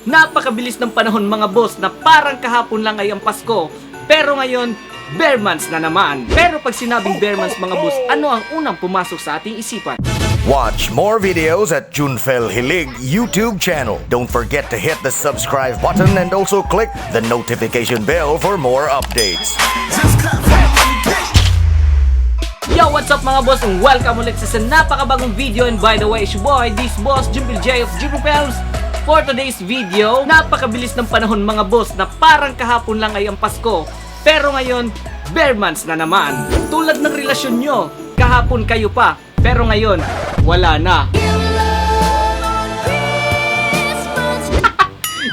Napakabilis ng panahon, mga boss, na parang kahapon lang ay ang Pasko. Pero ngayon, ber months na naman. Pero pag sinabing ber months, mga boss, ano ang unang pumasok sa ating isipan? Watch more videos at Junfel Hilig YouTube channel. Don't forget to hit the subscribe button and also click the notification bell for more updates. Yo, what's up, mga boss? And welcome ulit sa isang napakabagong video. And by the way, it's your boy, this boss, Jumpil J of Jumpil Films. For today's video, napakabilis ng panahon, mga boss, na parang kahapon lang ay ang Pasko. Pero ngayon, ber months na naman. Tulad ng relasyon nyo, kahapon kayo pa, pero ngayon, wala na.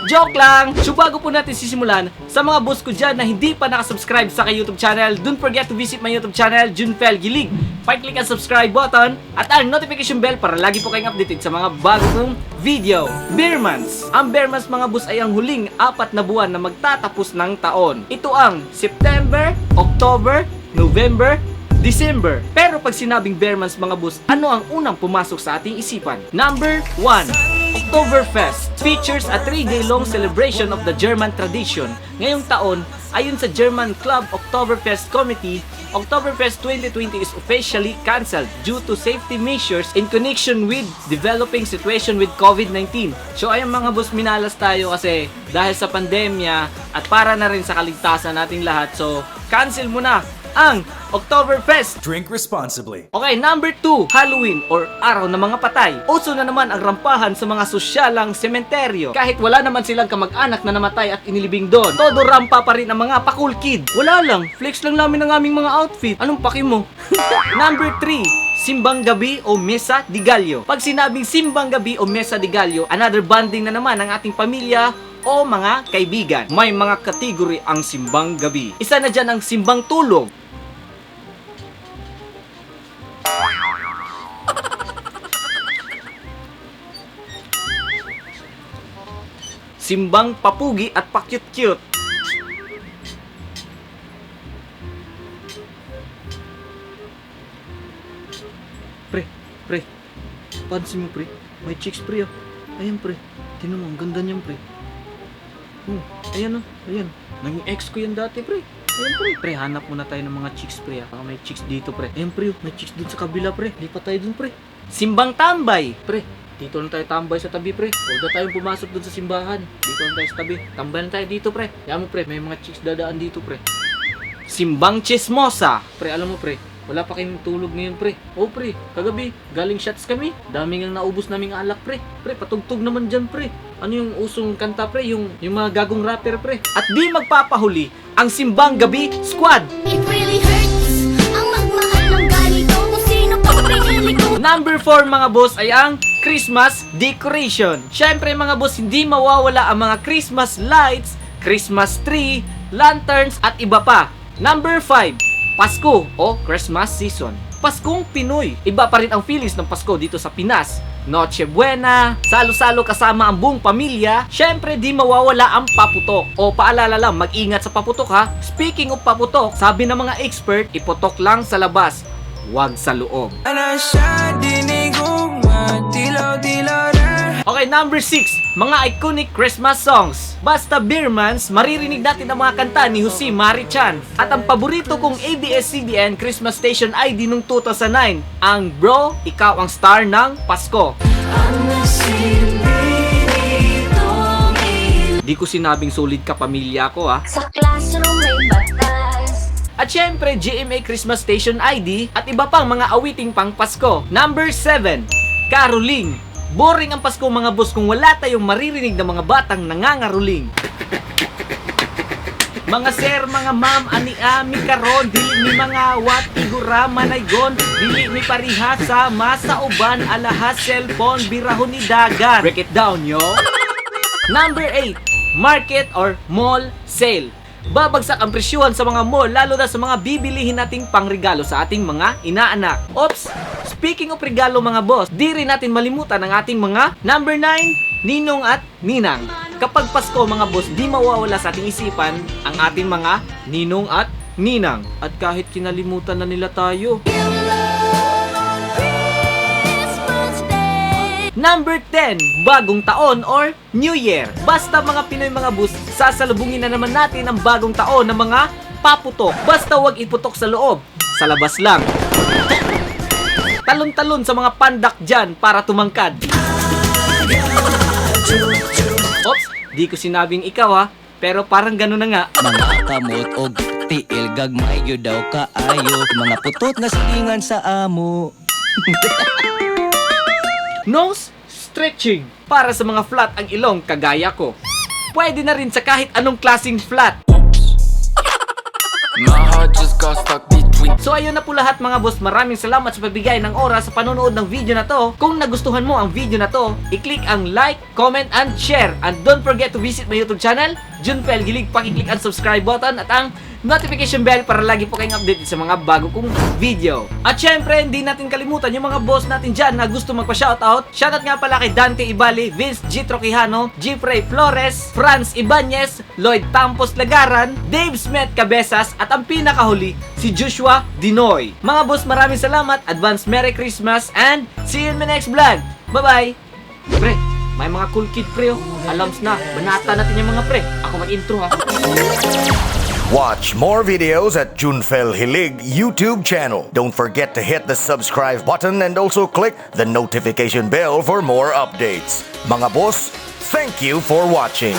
Joke lang! So bago po natin sisimulan, sa mga boss ko dyan na hindi pa nakasubscribe sa aking YouTube channel, don't forget to visit my YouTube channel, Junfel Gilig. Pakiclick ang subscribe button at ang notification bell para lagi po kayong updated sa mga bago kong video. Ber months! Ang ber months, mga boss, ay ang huling 4 na buwan na magtatapos ng taon. Ito ang September, October, November, December. Pero pag sinabing ber months, mga boss, ano ang unang pumasok sa ating isipan? Number 1. Oktoberfest features a 3-day-long celebration of the German tradition. Ngayong taon, ayon sa German Club Oktoberfest Committee, Oktoberfest 2020 is officially cancelled due to safety measures in connection with developing situation with COVID-19. So ayun, mga boss, minalas tayo kasi dahil sa pandemya at para na rin sa kaligtasan nating lahat. So cancel muna ang Oktoberfest. Drink responsibly. Okay, number 2, Halloween or Araw ng Mga Patay. Uso na naman ang rampahan sa mga sosyalang sementeryo. Kahit wala naman silang kamag-anak na namatay at inilibing doon, todo rampa pa rin ang mga pa-cool kid. Wala lang, flex lang namin ang aming mga outfit. Anong paki mo? Number 3, Simbang Gabi o Misa de Gallo. Pag sinabing Simbang Gabi o Misa de Gallo, another bonding na naman ang ating pamilya o mga kaibigan. May mga category ang Simbang Gabi. Isa na dyan ang Simbang Tulog. Simbang Papugi at Pakyut-cute. Pre, pre, pansin mo, pre, may chicks, pre, oh. Ayan, pre, tinan mo, ang ganda niyan, pre. Oh, ayan oh, ayan. Naging ex ko yan dati, pre. Ayan, pre. Pre, hanap muna tayo ng mga chicks, pre, ah. Baka may chicks dito, pre. Ayan, pre, oh, may chicks dun sa kabila, pre. Lipat tayo dun, pre. Simbang Tambay. Pre, dito lang tayo tambay sa tabi, pre. Huwag na tayong pumasok dun sa simbahan. Dito lang tayo sa tabi. Tambay lang tayo dito, pre. Yan mo, pre, may mga chicks dadaan dito, pre. Simbang Chismosa. Pre, alam mo, pre, wala pa kayong tulog ngayon, pre. Oh, pre, kagabi, galing shots kami. Daming ang naubos naming alak, pre. Pre, patugtog naman dyan, pre. Ano yung usong kanta, pre? Yung mga gagong rapper, pre. At di magpapahuli, ang Simbang Gabi Squad. It really hurts ang magmahal ng ganito kung sino pang pinili ko. Number 4, mga boss, ay ang Christmas decoration. Syempre, mga boss, hindi mawawala ang mga Christmas lights, Christmas tree, lanterns at iba pa. Number 5, Pasko o Christmas season. Paskong Pinoy. Iba pa rin ang feelings ng Pasko dito sa Pinas. Noche Buena, salo-salo kasama ang buong pamilya. Syempre, di mawawala ang paputok. O paalala lang, mag-ingat sa paputok ha. Speaking of paputok, sabi ng mga expert, iputok lang sa labas, wag sa loob. Okay, number 6, mga iconic Christmas songs. Basta ber months, maririnig natin ang mga kanta ni Jose Mari Chan. At ang paborito kong ABS-CBN Christmas Station ID nung 2009, ang Bro, Ikaw ang Star ng Pasko. Di ko sinabing solid ka pamilya ko ah. Sa classroom may batas. At syempre, GMA Christmas Station ID at iba pang mga awiting pang Pasko. Number 7, Caroling. Boring ang Pasko, mga boss, kung wala tayong maririnig ng mga batang nangangaruling. Mga sir, mga ma'am, ani ami karon, dili mi mga wat igura manaygon, dili mi parihasa, masa uban, alahas, cellphone, birahon ni dagan. Break it down, yo. Number 8, market or mall sale. Babagsak ang presyuhan sa mga mall, lalo na sa mga bibilihin nating pangregalo sa ating mga inaanak. Oops! Speaking of regalo, mga boss, di rin natin malimutan ang ating mga number 9, ninong at ninang. Kapag Pasko, mga boss, di mawawala sa ating isipan ang ating mga ninong at ninang. At kahit kinalimutan na nila tayo. Christmas Day. Number 10, bagong taon or New Year. Basta mga Pinoy, mga boss, sasalubungin na naman natin ang bagong taon ng mga paputok. Basta wag iputok sa loob, sa labas lang. Talon-talon sa mga pandak dyan para tumangkad. Oops, di ko sinabing ikaw ha, pero parang gano'n na nga. Mga kamot og tiil gagmay gyud daw kaayo, mga putot nga silingan sa amo. Nose stretching para sa mga flat ang ilong kagaya ko. Pwede na rin sa kahit anong klaseng flat. My heart just got stuck between So ayun na po lahat, mga boss. Maraming salamat sa pagbigay ng oras sa panonood ng video na to. Kung nagustuhan mo ang video na to, i-click ang like, comment, and share. And don't forget to visit my YouTube channel, Junfel Gilig. Pakiclick ang subscribe button at ang notification bell para lagi po kayong updated sa mga bago kong video. At syempre, hindi natin kalimutan yung mga boss natin dyan na gusto magpa-shoutout. Shoutout nga pala kay Dante Ibali, Vince G. Troquijano, Jeffrey Flores, Franz Ibanez, Lloyd Tampos Lagaran, Dave Smith Cabezas, at ang pinakahuli, si Joshua Dinoy. Mga boss, maraming salamat. Advance Merry Christmas and see you in my next vlog. Bye-bye! Pre, may mga cool kid, pre, oh. Alams na, banata natin yung mga pre. Ako mag-intro ha. Watch more videos at Junfel Hilig YouTube channel. Don't forget to hit the subscribe button and also click the notification bell for more updates. Mga boss, thank you for watching.